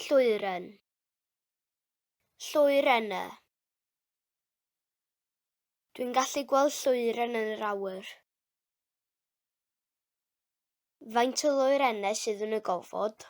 Lloeren. Lloerenne. Dwi'n gallu gweld lloeren yn yr awyr. Faint o loerennau sydd yn y gofod?